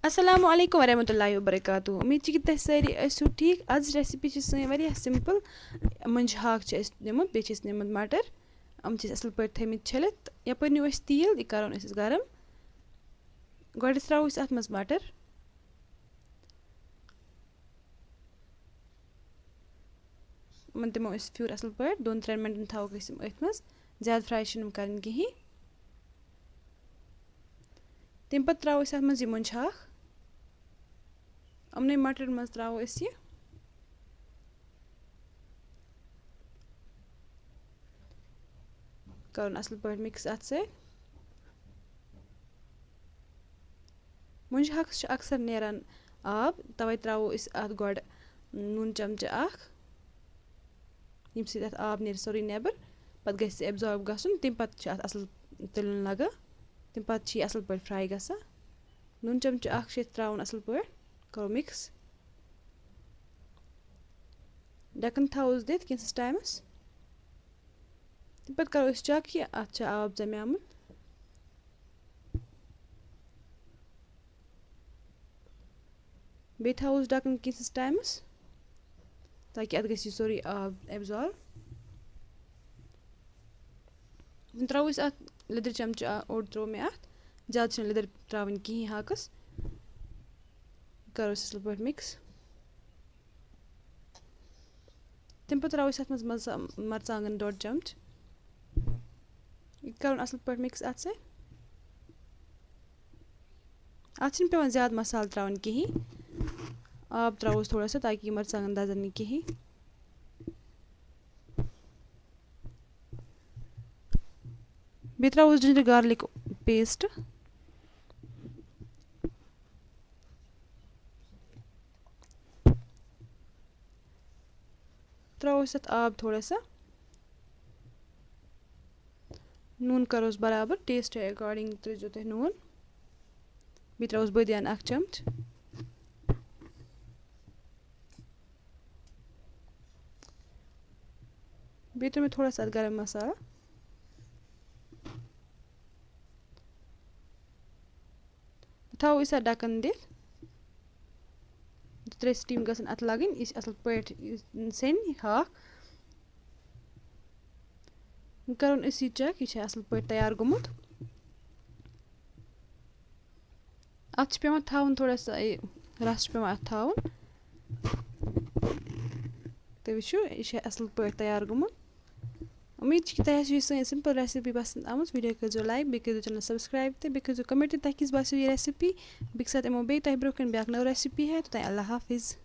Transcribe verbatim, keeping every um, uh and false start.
السلام علیکم ورحمۃ اللہ وبرکاتہ۔ امید چھِ کہِ تُہۍ سٲری ٲسِو ٹھیٖک۔ آز recipe چھِ سٲنۍ واریاہ simple۔ مۄنجہِ ہاکھ چھِ اَسہِ نیُمُت، بیٚیہِ چھِ اَسہِ نیُمُت مٹر۔ یِم چھِ اَسہِ اَصٕل پٲٹھۍ تھٲیمٕتۍ چھٔلِتھ۔ یَپٲرۍ نیوٗ اَسہِ تیٖل، یہِ کَرون أسۍ گرم۔ گۄڈٕ ترٛاوو أسۍ اَتھ منٛز مٹر۔ یِمَن دِمو أسۍ پھیُر اَصٕل پٲٹھۍ، دۄن ترٛٮ۪ن مِنٹَن تھاووکھ أسۍ یِم أتھۍ منٛز، زیادٕ fry چھِنہٕ یِم کَرٕنۍ کِہیٖنۍ۔ تَمہِ پَتہٕ ترٛاوو أسۍ اَتھ منٛز یہِ مۄنجہِ ہاکھ، یِمنٕے مَٹرَن منٛز ترٛاوو أسۍ یہِ، کَرُن اَصٕل پٲٹھۍ mix اَتھ سۭتۍ۔ مۄنجہِ ہاکَس چھُ اکثر نیران آب، تَوَے ترٛاوو أسۍ اَتھ گۄڈٕ نوٗن چمچہٕ اَکھ، ییٚمہِ سۭتۍ اَتھ آب نیرِ سورُے نٮ۪بر، پَتہٕ گژھِ سُہ absorb گژھُن، تَمہِ پَتہٕ چھِ اَتھ اَصٕل تٔلیُن لَگان، تَمہِ پَتہٕ چھِ یہِ اَصٕل پٲٹھۍ fry گژھان۔ نوٗن چمچہٕ اَکھ چھِ أسۍ ترٛاوُن اَصٕل پٲٹھۍ، کَرو mix۔ ڈَکَن تھاووس دِتھ کینٛژھَس ٹایمَس۔ تَمہِ پَتہٕ کَرو أسۍ check یہِ، اَتھ چھا آب جَمیومُت۔ بیٚیہِ تھاووس ڈَکَن کینٛژھَس ٹایمَس، تاکہِ اَتھ گژھِ یہِ سورُے آب absorb۔ وۄنۍ ترٛاوو أسۍ اَتھ لیٚدٕر چمچہٕ اَ-، اوٚڑ ترٛوو مےٚ اَتھ۔ زیادٕ چھِنہٕ لیٚدٕر ترٛاوٕنۍ کِہیٖنۍ ہاکَس۔ یہِ کَرو أسۍ اَصٕل پٲٹھۍ mix۔ تَمہِ پَتہٕ ترٛاوو أسۍ اَتھ منٛز مَرژا-، مَرژٕوانٛگَن ڈۄڈ چمچہٕ۔ یہِ کَرُن اَصٕل پٲٹھۍ mix اَتھ سۭتۍ۔ اَتھ چھِنہٕ پٮ۪وان زیادٕ مصالہٕ ترٛاوٕنۍ کِہیٖنۍ۔ آب ترٛاووس تھوڑا سا، تاکہِ یہِ مَرژٕوانٛگَن دَزَن نہٕ کِہیٖنۍ۔ بیٚیہِ ترٛاووس ginger garlic paste۔ ترٛاوو أسۍ اَتھ آب تھوڑا سا۔ نوٗن کَروس برابر، taste according ترٛٲیزیو تُہۍ نوٗن۔ بیٚیہِ ترٛاووس بٲدیان اَکھ چمچہٕ۔ بیٚیہِ ترٛٲو مےٚ تھوڑا سا اَتھ گرم مصالہٕ۔ تھاوو أسۍ اَتھ ڈَکَن دِتھ۔ زٕ ترٛےٚ steam گژھن اَتھ لَگٕنۍ، یہِ چھِ اَصٕل پٲٹھۍ، یہِ سیٚنہِ ہاکھ۔ وۄنۍ کَرون أسۍ یہِ check، یہِ چھا اَصٕل پٲٹھۍ تیار گوٚمُت۔ اَتھ چھِ پٮ۪وان تھاوُن تھوڑا سا، یہِ رَس چھُ پٮ۪وان اَتھ تھاوُن۔ تُہۍ وٕچھِو، یہِ چھِ اَصٕل پٲٹھۍ تیار گوٚمُت۔ اُمید چھِ کہِ تۄہہِ آسِوٕ یہِ سٲنۍ simple recipe پَسنٛد آمٕژ۔ Video کٔرۍزیو like، بیٚیہِ کٔرۍزیو channel subscribe تہٕ بیٚیہِ کٔرۍزیو comment تۄہہِ کِژھ باسیو یہِ recipe۔ بیٚکہِ ساتہٕ یِمو بیٚیہِ تۄہہِ برٛونٛہہ کَنہِ بیٛاکھ نٔو recipe ہے۔ توٚتام اللہ حافظ۔